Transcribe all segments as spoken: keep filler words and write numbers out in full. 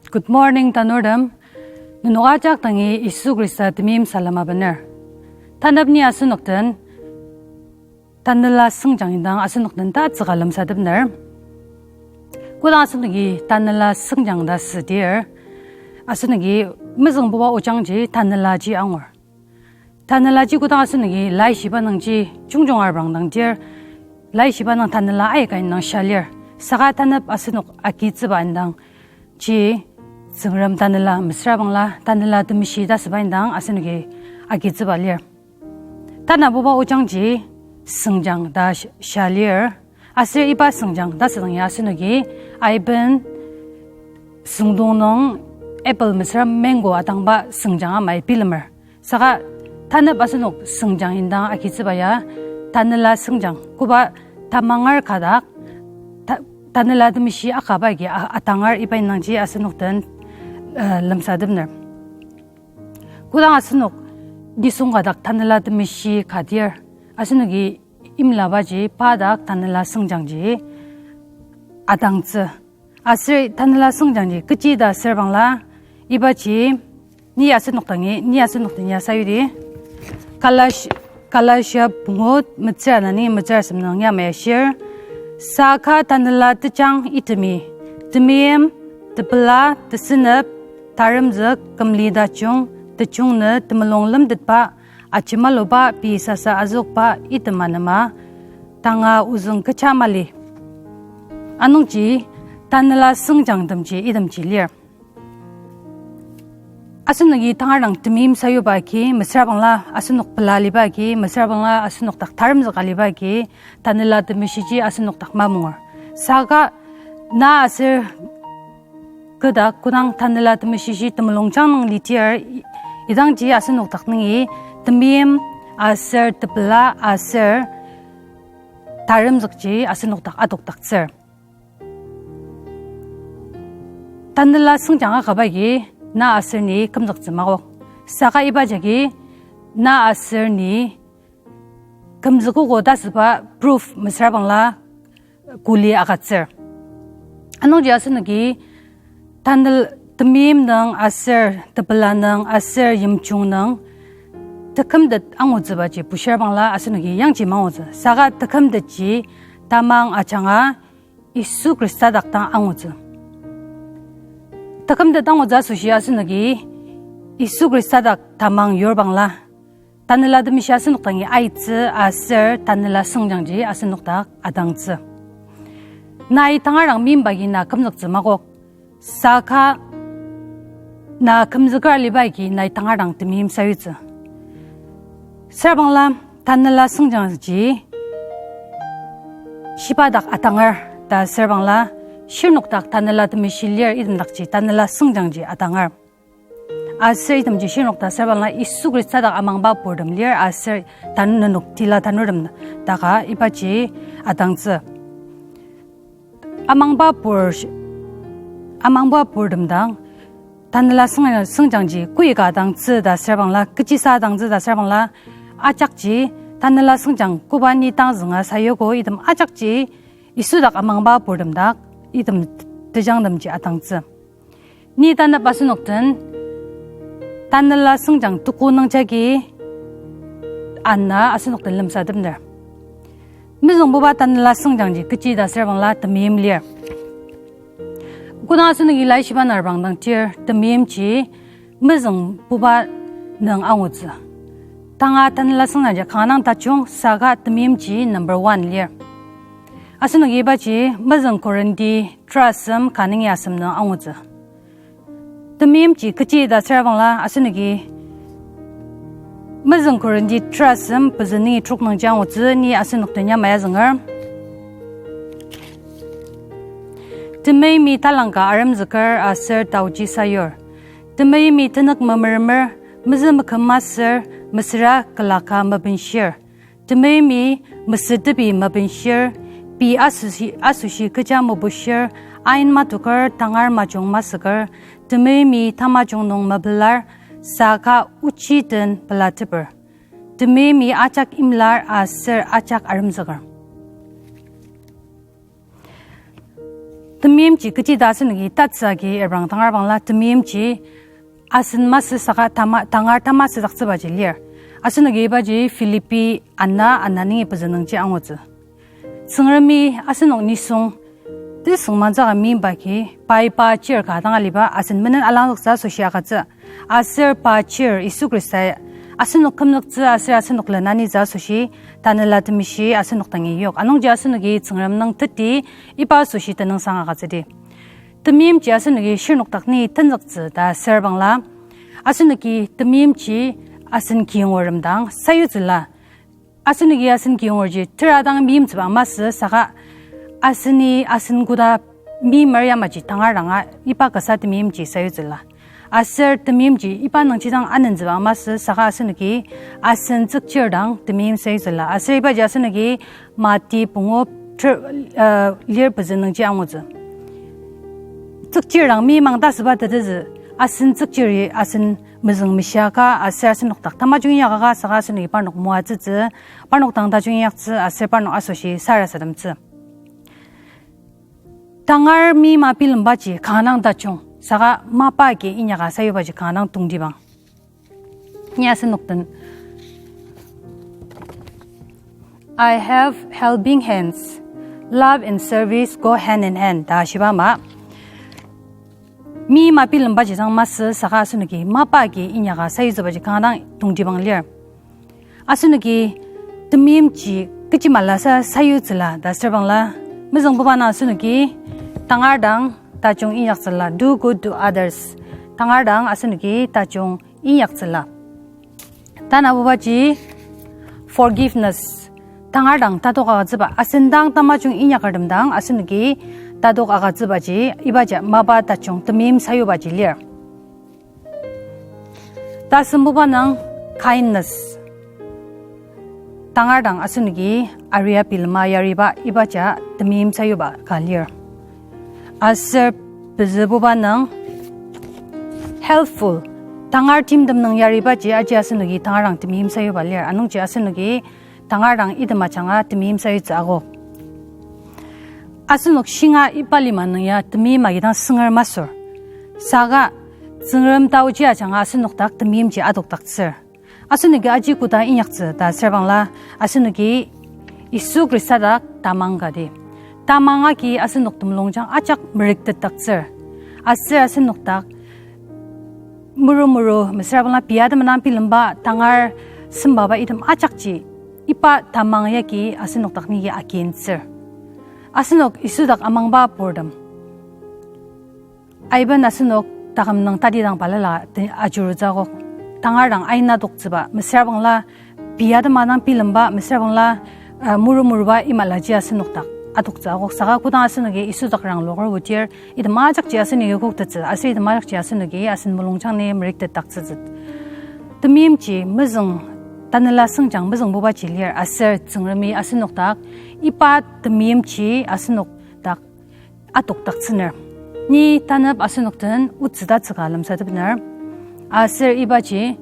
Good morning, tanurtem. Nenok ajak dangi Yisu Khrista temeim salem abener. Tanep ni asenok den Tanela Süngjang indang asenok den tatsüka lemsatepner. Kodang asenoki Tanela Süngjang ta südir, asenoki mezüngbuba ojangji tanelaji angur. Tanelaji kodang asenoki laishiba nungji jungjung arbrang dang dir, laishiba nung tanela aika indang shia lir. Saka tanep asenok agitsüba indang ji Tsüngrem tanela mesüra bangla Tanela Temeshi ta süba indang asenoki agitsüba lir. Tanabuba ojangji süngjang ta sh-, shia lir. Aser iba süngjang ta südang ya asenoki aiben süngdong nung apple mesüra mango atangba süngjang amai bilemer. Saka tanep asenok süngjang indang agitsüba ya, Tanela Süngjang, koba tamanger kadak, ta-, Tanela Temeshi akaba agi a-, atangar iba indangji asenok den, eh, lemsatepner. Kodang asenok nisung kadak Tanela Temeshi kadir, asenoki imlabaji pa dak Tanela Süngjangji atangtsü. Aser Tanela Süngjangji kechi ta asür bangla, ibaji ni asenok dangi, ni asenok den ya sayudi. Galatia, Galatia pungu metsür ana ni metsür asem nung yamai ashir. Saka tanela tejang itemi, temeim, tepela, tesünep, taremzük, kümli tajung, tejung nü, temulung lemtetba, ajemaluba, pei sasa azükba, item anema, tanga ozüng kecha mali. Anungji, Tanela Süngjangtemji itemji lir. Asenoki tangar dang temeim sayuba agi, mesüra bangla asenok pela aliba agi, mesüra bangla asenok dak taremzük aliba agi, Tanela Temeshiji asenok dak mamungur. Saka na aser keda kodang Tanela Temeshiji temulungjang nung litir, i-, idangji asenok dak nungi temeim aser tepela aser taremzükji asenok dak adokdaktsür. Tanela Süngjang akaba agi na aser ni kümzüktsü makok. Saka iba jagi na aser ni kümzükogo ta süba proof mesüra bangla kuli agütsür. Anungji asenoki tanel temeim nung aser tepela nung aser yimjung nung tekümtet angutsübaji bushir bangla asenoki yangji mangutsü. Saka tekümtetji tamang ajanga Yisu Khrista dak dang angutsü. Tekümtet angutsü asoshi asenoki Yisu Khrista dak tamang yur bangla Tanela Temeshi asenok dangi aitsü aser Tanela Süngjangji asenok dak atangtsü. Nai tangar dang meimba agi na kümzüktsü makok. Saka na kümzüker aliba agi nai tangar dang temeim sayutsü. Süra bangla Tanela Süngjangji shiba dak atanger ta süra bangla shirnok dak Tanela Temeshi lir item dakji Tanela Süngjangji atanger. Aser itemji shirnok ta süra bangla Yisu Khrista dak amangba purtem lir aser tanü nenok tila tanurtem daka ibaji atangtsü. Amangba pur, amangba purtem dang, Tanela Süng-, Süngjangji koika atangtsü ta süra bangla, kechisa atangtsü ta süra bangla, ajakji, Tanela Süngjang koba ni tangzünga sayuogo item ajakji, Yisu dak amangba purtem dak, item tejangtemji atangtsü. Ni tanep asenok den, Tanela Süngjang tuko nungjagi ana asenok den lemsatepner. Mezüngbuba Tanela Süngjangji kechi ta süra bangla temeim lir. Kodang asenoki laishiba narbang dang tir temeimji mezüngbuba nung angutsü. Tanga Tanela Süngjangji kanga dang tajung saka temeimji number one lir. Asenoki ibaji mezüng Korinti terasem ka nungi asem nung angutsü. Temeimji kechi ta süra bangla asenoki mezüng Korinti terasem pezü nungi trok nungji angutsü ni asenok den yamai azünger. Temeimi talangka aremzüker aser taoji sayur. Temeimi tenük memeremer, mezü meküm masür, mesüra külaka mebenshir. Temeimi mesütepi mebenshir, pei asoshi, asoshi kecha mebushir, ain matoker, tangar majung masüker, temeimi tamajung nung mepelar, saka ochi den pelateper. Temeimi ajak imlar aser ajak aremzüker. Temeimji kechi ta asenoki tatsü agi ebrang tangar bangla temeimji asen masü saka tama, tangar tamasüdaktsübaji lir. Asenoki ibaji Philippi ana, ana nungi pezü nungji angutsü. Tsüngremi asenok nisung tesüngmangtsüka meimba agi, pai pa chir ka dang aliba asen menen alangzüktsü asoshi agütsü. Aser pa chir Yisu Khrista asenok kümzüktsü aser asenok lenanitsü asoshi Tanela Temeshi asenok dangi yok. Anungji asenoki Tsüngrem nung teti iba asoshi tenüngsang agütsüdi. Temeimji asenoki shirnok dak ni tenzüktsü ta asür bangla, asenoki temeimji asen kiyongertem dang sayutsüla. Asenoki asen kiyongerji tera dang meimtsüba masü saka aseni asen koda meimer yamaji tangar danga iba kasa temeimji sayutsüla. Aser temeimji iba nungji dang anentsüba masü saka asenoki asen tsükchir dang temeim sayutsüla. Aser ibaji asenoki Mati pungu ter-, uh, lir pezü nungji angutsü. Tsükchir dang meimang ta asüba tetezü, asen tsükchiri asen mezüng meshiaka aser asenok dak tamajung inyakaka saka asenoki parnok moatsütsü, parnok dang tajung inyaktsü aser parnok asoshi sarasademtsü. Tangar meima bilembaji kanga dang tajung, saka mapa agi inyaka sayubaji kanga dang tongtibang. Ni asenok den, I have helping hands. Love and service go hand in hand ta shiba ama. Meima bilembaji dang masü saka asenoki mapa agi inyaka sayutsübaji kanga dang tongtibang lir. Asenoki temeimji kechi malasa sayutsüla ta asür bangla, mezüngbuba nung asenoki tangar dang tajung inyaktsüla, do good to others. Tangar dang asenoki tajung inyaktsüla. Tanabubaji forgiveness. Tangar dang tatok agütsüba, asen dang tamajung inyakertem dang asenoki tatok agütsübaji, ibaji mapa tajung temeim sayubaji lir. Tasembuba nung kindness. Tangar dang asenoki aria bilema yariba ibaji temeim sayuba ka lir. Aser pezübuba nung helpful. Tangar timtem nung yaribaji aji asenoki tangar dang temeim sayuba lir. Anungji asenoki tangar dang item ajanga temeim sayutsü akok. Asenok shinga iba lima nung ya temeim agi dang sünger masür. Saka Tsüngrem taoji ajanga asenok dak temeimji adokdaktsür. Asenoki aji koda inyaktsü ta asür bangla, asenoki Yisu Khrista dak tamang kati. Tamang agi asenok temulungjang ajak merüktetdaktsür. Aser asenok dak muru muru mesüra bangla pia temenen bilemba tangar sembaba item ajakji iba tamang yagi asenok dak nigi akintsür. Asenok Yisu dak amangba purtem, aiben asenok taküm nung tatidang balala te-, ajurutsü akok. Tangar dang aina doktsüba mesüra bangla, pia temenen bilemba mesüra bangla, uh, muru muruba imalaji asenok dak adoktsü akok. Saka kodang asenoki Yisu dak rangloker odir, item ajakji asenoki koktettsü aser item ajakji asenoki asen mulungjang ni merüktetdaktsütsü. Temeimji mezüng, tanela sengjang mezüngbubaji lir aser Tsüngremi asenok dak iba temeimji asenok dak adokdaktsüner. Ni tanep asenok den otsü tatsüka lemsatepner. Aser ibaji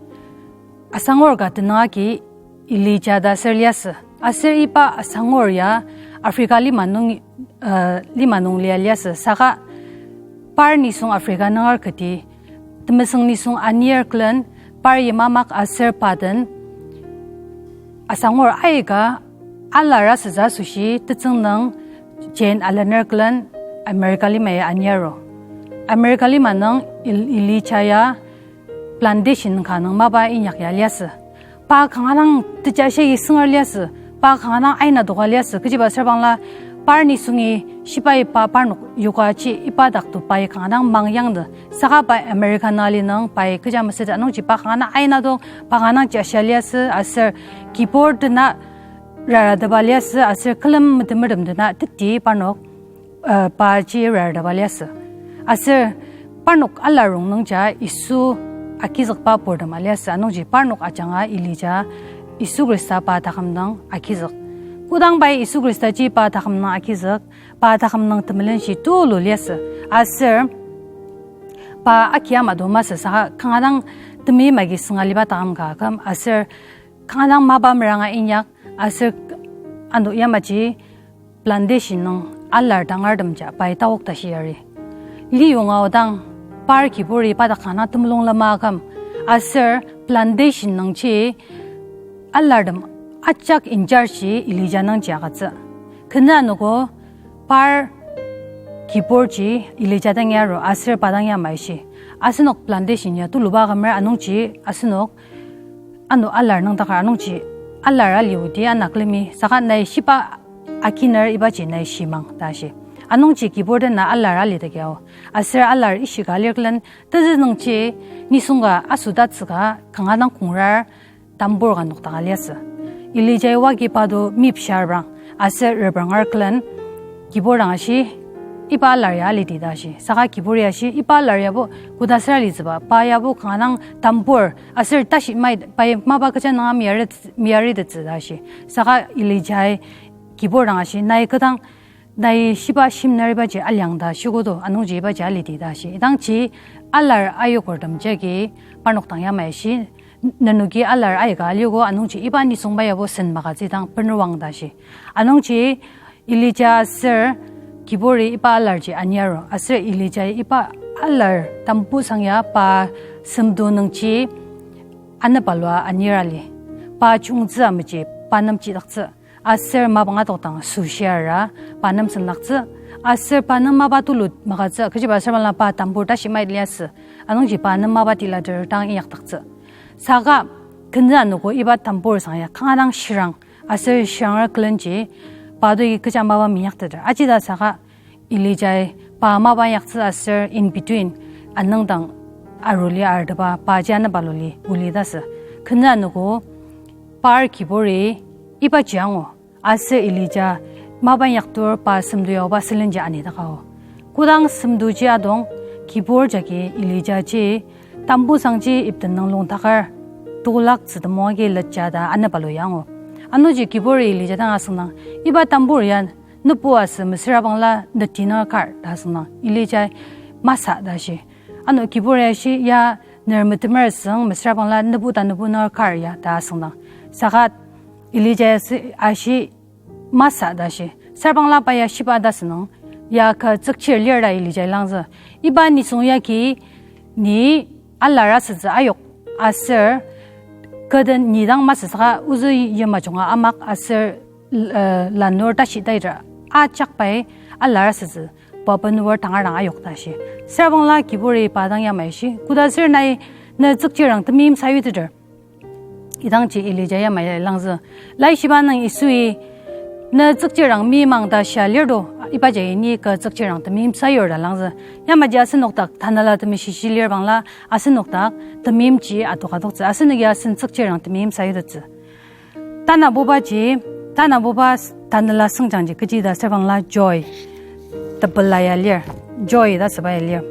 asangur ka tenüng agi Elija ta aser liasü. Aser iba asangur ya Africa lima nung, uh, lima nung lia liasü. Saka par nisung Africa nunger kati temesüng nisung anir külen par yimamak aser pa den asangur aika alar asütsü asoshi tetsüng nung Jane Allen-er külen America lima ya anir aru. America lima nung Il-, Elija ya plantation ka nung mapa inyak ya liasü. Pa kanga dang tejashia yisenger liasü. Pa kanga dang aina doka liasü. Kechiba asür bangla par nisungi shibai pa parnok yokaji iba dak to pai kanga dang mangyangdi. Saka pai America nung ali nung pai kecha mesüdi anungji pa kanga dang aina dok, pa kanga dang jashia liasü, aser kibur dena rarateba liasü, aser külem metemertem dena teti parnok, uh, paji rarateba liasü. Aser parnok alarong nungja Yisu agizükba purtem aliasü, anungji parnok ajanga Elija Yisu Khrista pa taküm nung agizük. Kodang pai Yisu Khristaji pa taküm nung agizük, pa taküm nung temelenshi tulu liasü. Aser pa akia mado masü saka kanga dang temeim agi sünga liba taküm ka aküm, aser kanga dang mapa meranga inyak, aser ano yamaji plantation nung alar tangartem ja pai taok tashi yari. Liyonga odang par kiburi pa dak kanga temulung lema aküm, aser plantation nungji alartem ajak in charge ji Elija nungji agütsü. Kena anogo par kiburji Elija dang ya aru aser pa dang ya maishi. Asenok plantation ya tuluba kümer anungji asenok ano alar nüngdaker anungji alar ali odi ana külemi saka nai shiba akiner ibaji nai shimang ta shi. Anungji kibur dena alar alidagi ao. Aser alar ishika lir külen tezü nungji nisung ka asodatsüka kanga dang kongrar tambur ka nokdaka liasü. Elijai wagi pa do mipsharbrang aser rebranger külen kibur dang ashi, iba alar ya alidi ta shi. Saka kibur ya shi, iba alar yabo kodaser alitsüba, pa yabo kanga dang tambur aser tashi mai pai mapa kecha nunga meyari, meyaritettsü ta shi. Saka Elijai kibur dang ashi, nai kü dang, nai shiba shimner ibaji aliang ta shikodo, anungji ibaji alidi ta shi. Idangji alar ayokertem jagi parnok dang yamai shi, nenoki alar aika aliogo anungji iba nisungba yabo sen magütsüdang penuang ta shi. Anungji Elija aser kiburi iba alarji aniaru, aser Elijai iba alar tambusang ya pa semdu nungji anebalua anir ali. Pa chungtsü ameji pa nem chidaktsü. Aser mapang adokdang süshiara pa nem sendaktsü. Aser pa nem mapa tulut magütsü, kechiba aser bala pa tambur tashi mait liasü. Anungji pa nem mapa tilater dang inyakdaktsü. Saka kenü anogo iba tambur sang ya kanga dang shirang, aser shiranger külenji pa dogi kecha mapa minyakteter. Ajida saka Elijai pa mapa inyaktsü aser in between anüngdang aruli arteba paji anebaluli uli tasü. Kenü anogo par kiburi ibaji angu, aser Elija mapa inyaktur pa semdu yaoba sülenji anidakao. Kodang semduji adong, kibur jagi Elijaji tambusangji ipten nung longtakar, tokolak tsütemong agi letja ta anebalu ya angu. Anungji kiburi Elija dang asüngdang, iba tambur ya nebu asü mesüra bangla neti nung kar ta asüngdang, Elijai masa ta shi. Ano kibur ya shi, ya ner metemer asüng mesüra bangla nebu ta nebu nung kar ya ta asüngdang. Saka Elijai asü ashi, masa ta shi. Süra bangla pa ya shiba ta asünung, ya kü tsükchir lir ta Elijai langzü. Iba nisung yagi ni alar asütsü ayok aser kü den ni dang masü saka ozü yimajunga amak aser, eh, lanur tashi taitra ajak pai alar asütsü pa benuar tangar dang ayok ta shi. Süra bangla kiburi pa dang yamai shi, koda aser nai ne tsükchirang temeim sayuteter. Idangji Elijai yamai langzü, laishiba nung Yisui ne tsükchirang meimang ta shia lir to, iba jagi ni kü tsükchirang temeim sayur ta langzü. Yamaji asenok dak Tanela Temeshi shi lir bangla asenok dak temeimji adok adoktsü, asenoki asen tsükchirang temeim sayutettsü. Tanabubaji, tanabuba s-, tanela süngjangji kechi ta süra bangla joy, tepela ya lir, joy ta süba ya lir.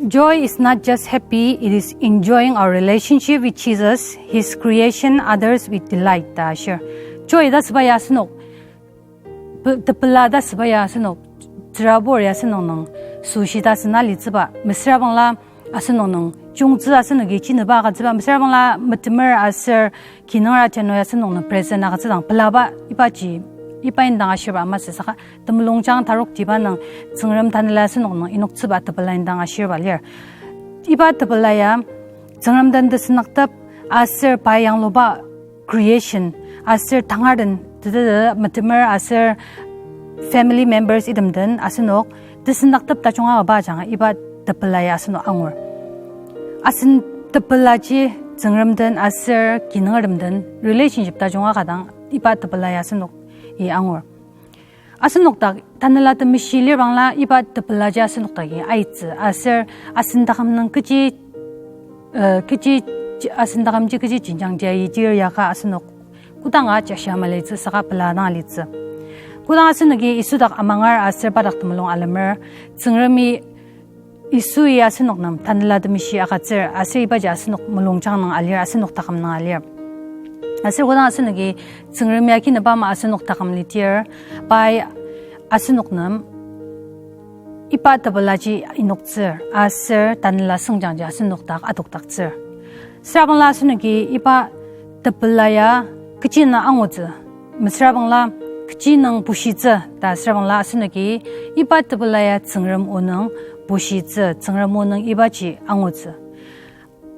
Joy is not just happy, it is enjoying our relationship with Jesus, His creation, others with delight ta ashir. Joy ta süba ya asenok pe-, tepela ta süba ya asenok, tsürabur ya asenok nung, süshi ta sena litsüba, mesüra bangla asenok nung, chungtsü asenoki chinüba agütsüba, mesüra bangla metemer aser kinungra teno ya asenok nung present agütsüdang, pelaba ibaji, iba indang ashirba masü saka, temulungjang taroktiba nung, Tsüngrem tanela asenok nung inoktsüba tepela indang ashirba lir. Iba tepela ya, Tsüngrem den tesündaktep aser pa yangluba creation aser tangar den tetete metemer aser family members item den asenok tesündaktep tajunga kaba ajanga iba tepela ya asenok angur. Asen tepelaji Tsüngrem den aser kinungertem den relationship tajunga ka dang iba tepela ya asenok i angur. Asenok dak Tanela Temeshi lir bangla iba tepelaji asenok dagi aitsü aser asen taküm nung kechi, eh, kechi, asen takümji kechi jenjang jia yitir yaka asenok kodanga jashia malitsü saka pela dang alitsü. Kodang asenoki Yisu dak amangar aser pa dak temulung alemer, Tsüngremi Yisui asenok nem Tanela Temeshi agütsür aser ibaji asenok mulungjang nung alir, asenok taküm nung alir. Aser kodang asenoki Tsüngremi akinaba ama asenok taküm litir, pai asenok nem iba tepelaji inoktsür aser tanela süngjangji asenok dak adokdaktsür. Süra bangla asenoki iba tepela ya kechi na angutsü, mesüra bangla kechi nung bushitsü ta asüra bangla asenoki iba tepela ya Tsüngrem o nung bushitsü, Tsüngrem o nung ibaji angutsü.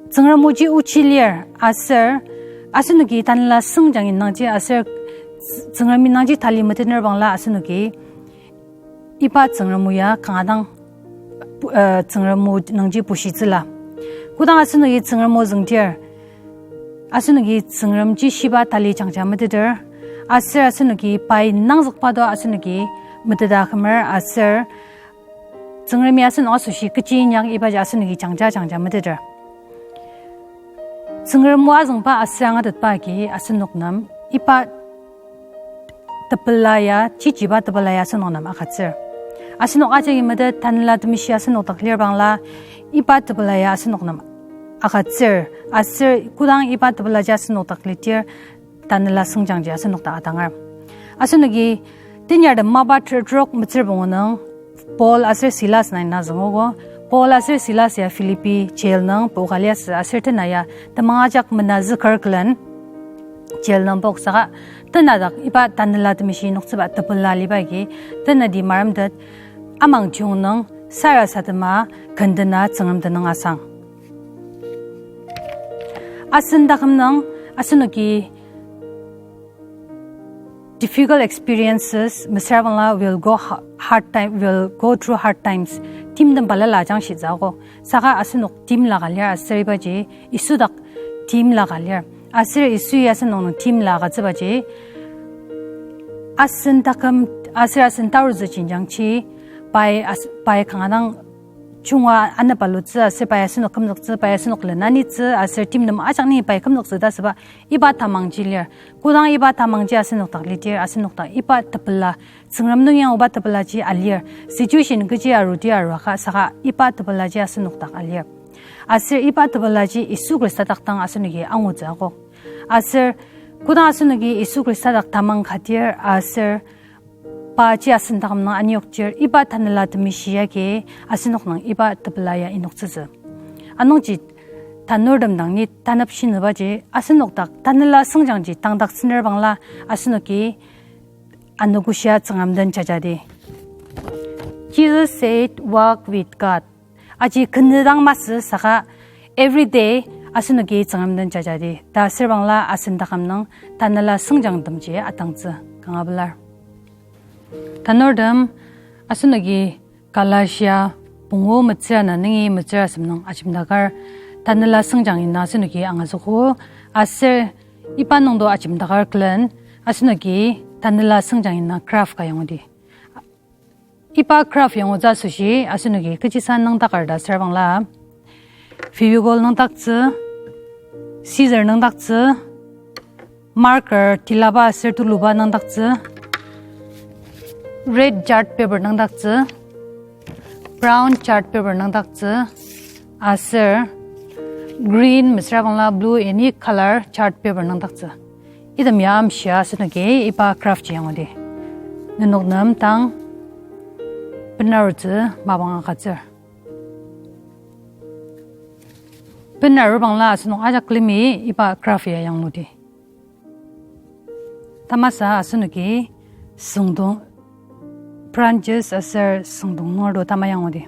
Tsüngrem oji ochi lir, aser asenoki tanela süngjang indangji aser Tsüngrem indangji tali metener bangla asenoki iba Tsüngrem o ya kanga dang, uh, Tsüngrem o nungji bushitsüla. Kodang asenoki Tsüngrem o züngdir, asenoki Tsüngremji shiba tali jangja meteter, aser asenoki pai nangzükba to asenoki meteta kümer aser Tsüngremi asenok asoshi kechi inyak ibaji asenoki jangja jangja meteter. Tsüngrem o azüngba aser angatetba agi asenok nem iba tepela ya, chichiba tepela ya asenok nem agütsür. Asenok ajaki metet tanela temeshi asenok dak lir bangla, iba tepela ya asenok nem agütsür. Aser kodang iba tepelaji asenok dak lidir, tanela süngjangji asenok dak adanger. Asenoki tenyartem mapa ter trok metsür pungu nung Paul aser Silas nai na züngogo. Paul aser Silas ya Philippi jail nung poka liasü aser tena ya temang ajak mena züker külen jail nung pok saka tena dak iba tanela temeshi noktsüba tepela liba agi tenati maremtet amang jung nung sarasadema kendena Tsüngrem tenüng asang. Asen taküm nung asenoki difficult experiences mesüra bangla will go ha-, hard time, will go through hard times. Timtem balala ajangshitsü akok. Saka asenok timla ka lir aser ibaji Yisu dak timla ka lir. Aser Yisui asenok nung timla agütsübaji asen taküm aser asen tarutsü jenjangji pai as-, pai kanga dang chunga anep alutsü aser pai asenok kümzüktsü, pai asenok lenanitsü aser timtem ajak ni pai kümzüktsü ta asüba iba tamangji lir. Kodang iba tamangji asenok dak lidir, asenok dak iba tepela, Tsüngrem nung yanguba tepelaji alir. Situation kechi arudi aruaka saka iba tepelaji asenok dak alir. Aser iba tepelaji Yisu Khrista dak dang asenoki angutsü akok. Aser kodang asenoki Yisu Khrista dak tamang kadir aser paji asen taküm nung aniyoktir iba tanela temeshi agi asenok nung iba tepela ya inoktsütsü. Anungji tanurtem dang ni tanep shinübaji asenok dak tanela süngjangji tangdaktsüner bangla asenoki anogoshia Tsüngrem den jajadi. Jesus said, "Walk with God." Aji kenü dang masü saka every day asenoki Tsüngrem den jajadi ta asür bangla asen taküm nung tanela süngjangtemji atangtsü kanga pelar. Tanurtem asenoki Galatia pungu metsür ana nungi metsür asem nung ajemdakar tanela süngjang ina asenoki angazüko aser iba nungdo ajemdakar külen asenoki tanela süngjang ina craft ka yangudi. Iba craft yangutsü asoshi asenoki kechisa nüngdakar ta asür bangla Fevicol nüngdaktsü, scissor nüngdaktsü, marker tilaba aser tuluba nüngdaktsü, red chart paper nüngdaktsü, brown chart paper nüngdaktsü, aser green mesüra bangla blue any color chart paper nüngdaktsü. Item ya amshia asenoki iba craft ji yangudi. Nenok nem tang benarutsü mapang agütsür. Benaru bangla asenok ajak limi iba craft ya yangludi. Tamasa asenoki süngdong, branches aser süngdong nungerto tama yangudi.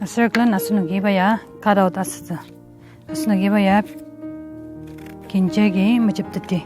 Aser külen asenoki iba ya cut out asütsü. Asenoki iba ya kinjagi mejepteti.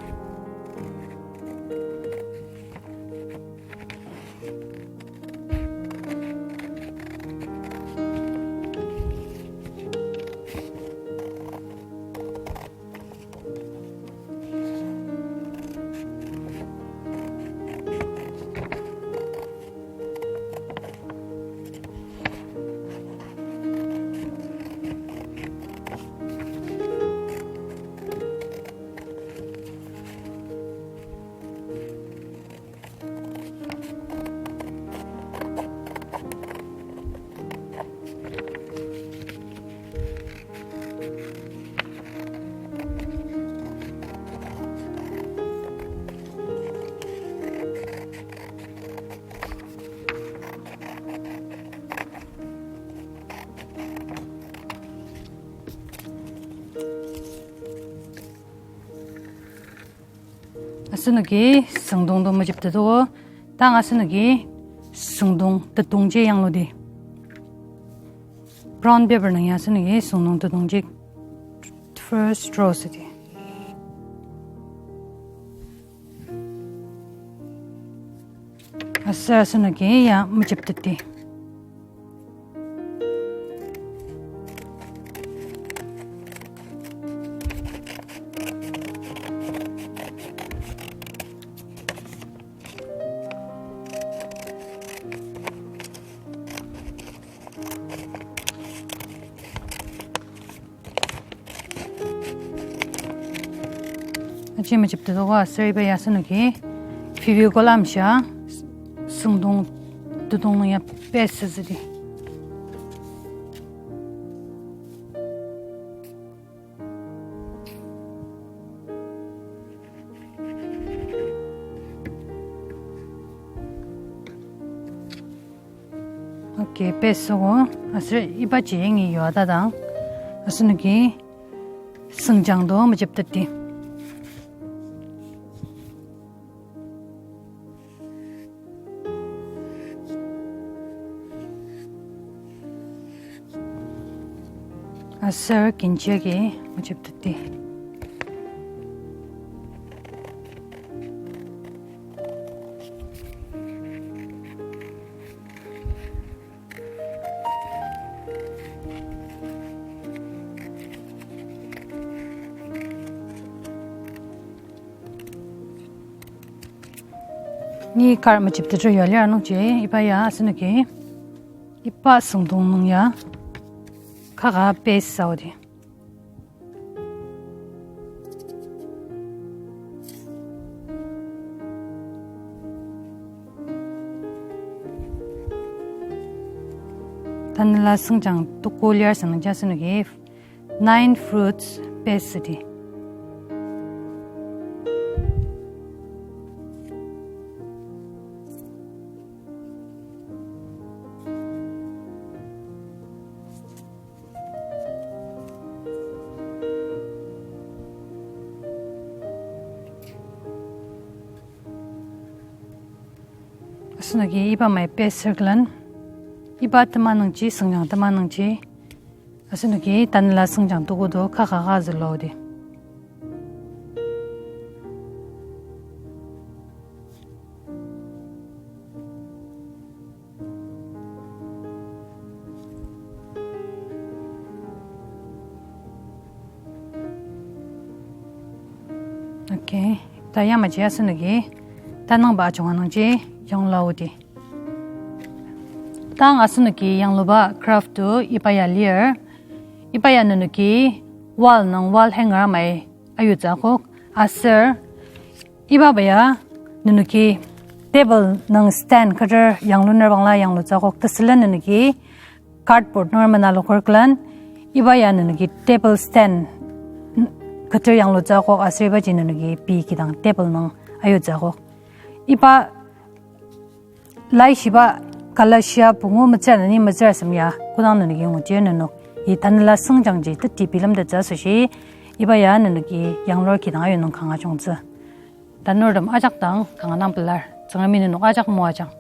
Asenoki süngdong to mejeptetogo, tang asenoki süngdong tetongji yangludi. Brown paper nung ya asenoki süngdong tetongji first row südi. Aser asenoki ya mejepteti. Aji mejeptetogo aser iba ya asenoki fevicol amshia süngdong tetong nung ya paste asüdi. Okay, paste süogo, aser ibaji yangi yua tadang asenoki süngjang to mejepteti. Aser kinchi agi mejepteti. Ni card mejepteter yua lir nungji, iba ya asenoki iba süngdong nung ya kaka paste aodi. Tanela süngjang tuku lir süngjang asenoki nine fruits paste südi. Asenoki iba mai paste circle-en, iba tema nungji, süngjang tema nungji, asenoki tanela süngjang tuku to kaka ka zülua di. Okay, ta yamaji asenoki tanangba ajunga nungji yanglua aodi. Tang asenoki yangluba craft to iba ya lir, iba ya nenoki wall nung wall hanger amai ayutsü akok, aser iba ya nenoki table nung stand keter yangluner bangla yanglutsü akok, tesülen nenoki cardboard nunger mena loker külen, iba ya nenoki table stand keter yanglutsü akok, aser ibaji nenoki pei kidang table nung ayutsü akok. Iba laishiba Galatia pungu metsür na ni metsür asem ya kodang nenoki ngudir, nenok i tanela süngjangji teti bilemtettsü asoshi, iba ya nenoki yanglur kidang ayu nung kanga jungtsü. Tanurtem ajak dang kanga dang pelar, Tsüngremi nenok ajak moajang.